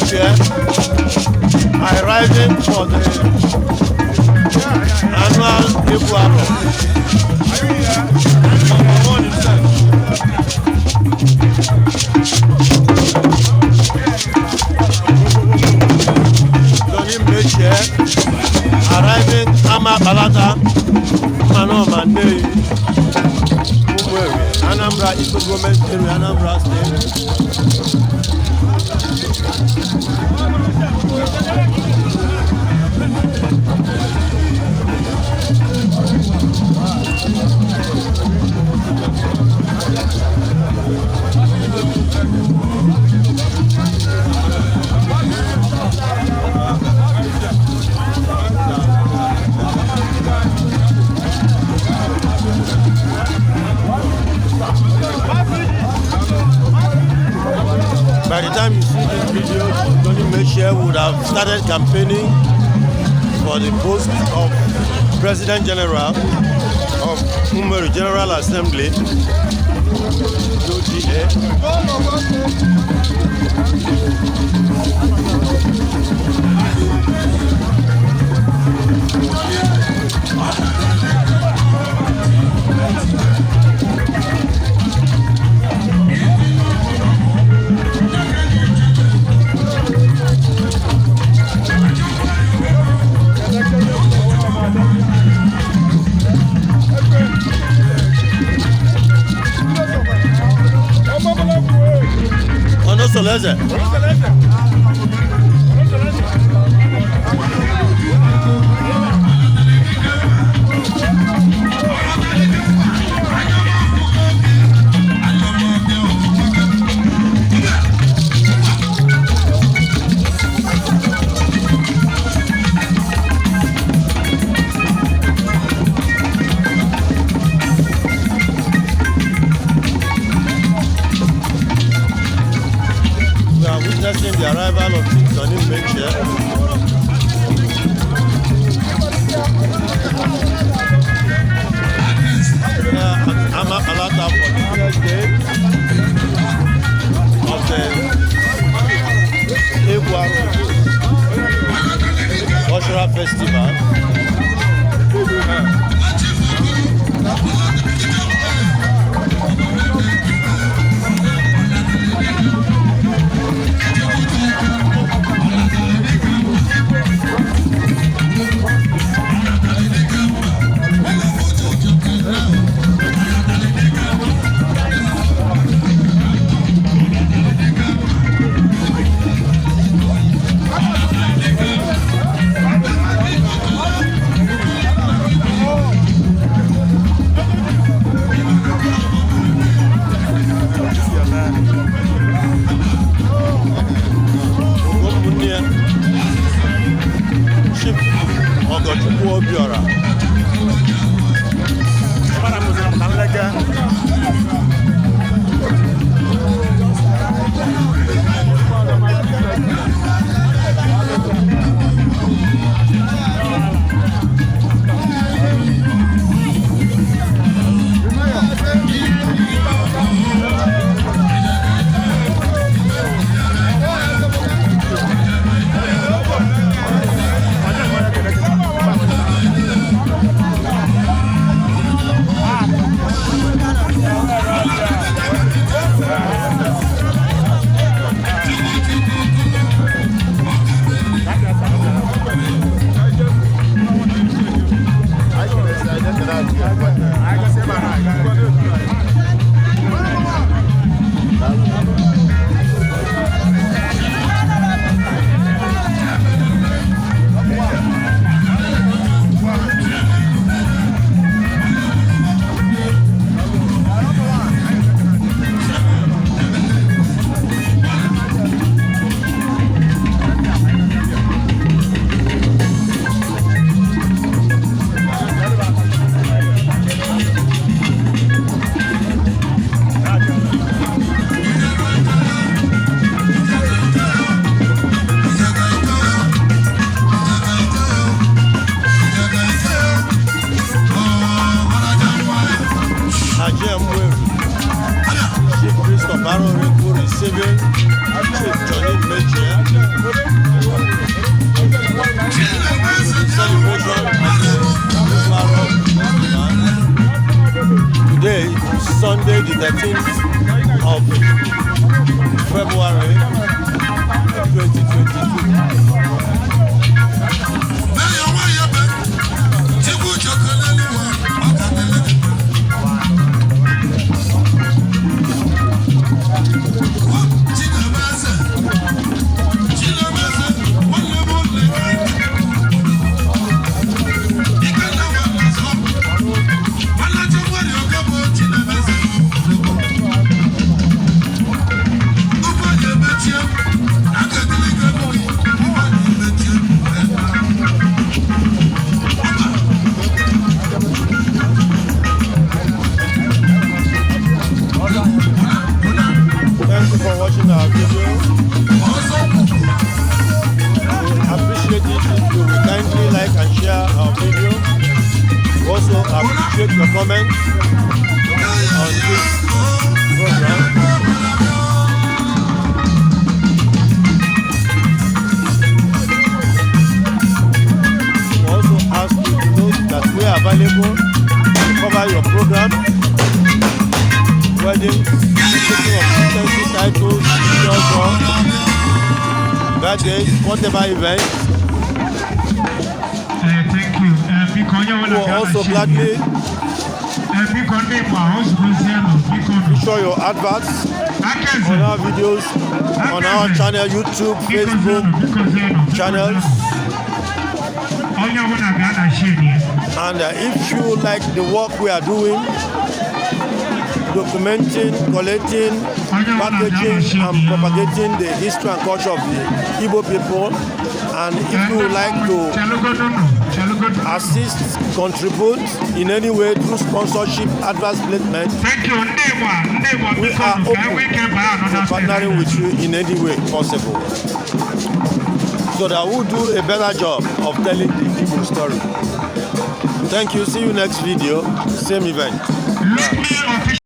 Mechie arriving for the annual Egwu Aro. Number one himself. Tony Mechie arriving Ama Balata, Mmanoma Nnewi, Umueri, Anambra East Government Area, Anambra State. By the time you see this video, Tony Mechie would have started campaigning for the post of President General of Umueri General Assembly, UGA. Onosoleze. We are witnessing the arrival of Chief Tony Mechie. Here at Ama Alata for the first day of the Egwu Aro Cultural Festival. Ụmụnne ya, Chief Ọgọchukwu Obiora. 13th of February 2022. Lẹ́yìn ọwọ́ yẹn bẹ, tí kò jọkọ lẹ́nu wa, ọkà tẹ̀lé ti pẹ́. Chinameze, Chinameze, nwanne m ole ike na nwanne ọzọ, nwanne Chukwu oke bụ Chinameze. Ụgbọ ya emechie, aka dịrị gị elu gị, ụgbọ ya emechie. Thank you for watching our video. We appreciate it if you will kindly like and share our video. We also appreciate your comments on this program. We also ask you to note that we are available to cover your program, weddings, taking of chieftaincy titles, culture, birthdays, whatever event. Thank you. Biko onye We ọbụla will gaa na also share gladly ya. Biko ndị Igbo ozugbozienụ biko nụ. feature your adverts Akaeze. On our videos, on our channel, YouTube, Biko Facebook zienụ, biko zienụ, biko channels. zienụ. Onye ọbụla gaa na share ya. And if you like the work we are doing, documenting, collating, packaging, and propagating the history and culture of the Igbo people, and if you would like to Chelugodu nụ, chelugodu nụ. Assist, contribute in any way through sponsorship, adverse placement, Thank you, ndị Igbo, ndị Igbo we biko are nụ, ka open enwee ike baa to another step. Partnering with you in any way possible, so that we'll do a better job of telling the Igbo story. Thank you. See you next video. Same event. Let me officially